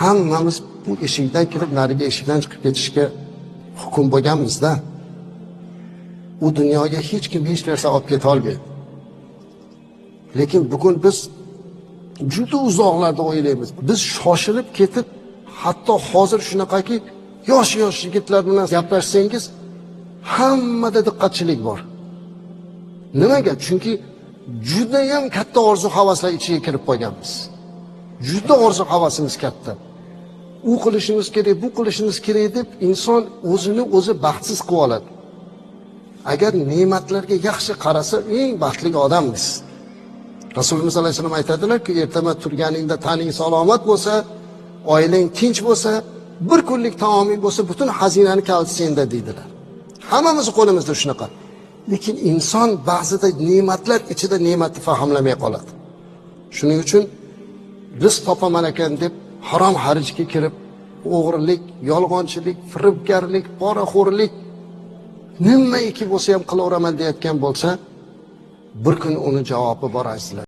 Hammamiz bu eshikdan kirib, narigi eshikdan chiqib ketishga hukm bo'lganmiz-da. U dunyoga hech kim hech narsa olib keta olmaydi. Lekin bugun biz juda uzoqlarda o'ylaymiz. Biz shoshilib ketib, hatto hozir shunaqaki yosh-yosh yigitlar bilan gaplashsangiz, hammada diqqatchilik bor. Nimaga? Chunki juda ham katta orzu havaslar ichiga kirib qolganmiz. Juda orzu havasimiz katta. U qilishimiz kerak, bu qilishimiz kerak deb inson o'zini o'zi baxtsiz qilib oladi. Agar ne'matlarga yaxshi qarasa, eng baxtli odammiz. Rasululloh sollallohu alayhi vasallam aytadilar-ki, ertaman turganingda taning salomat bo'lsa, oilang tinch bo'lsa, bir kunlik taoming bo'lsa, butun xazinani kaliti senda deydilar. Hammamiz qo'limizda shunaqa. Lekin inson ba'zida ne'matlar ichida ne'matni fahmlamay qoladi. Shuning uchun rizq topaman ekan deb harom xarajga kirib, o'g'rilik, yolg'onchilik, firibgarlik, poraxo'rlik nimaiki bo'lsa ham qilaveraman deyotgan bo'lsa, bir kun uni javobi bor, azizlar.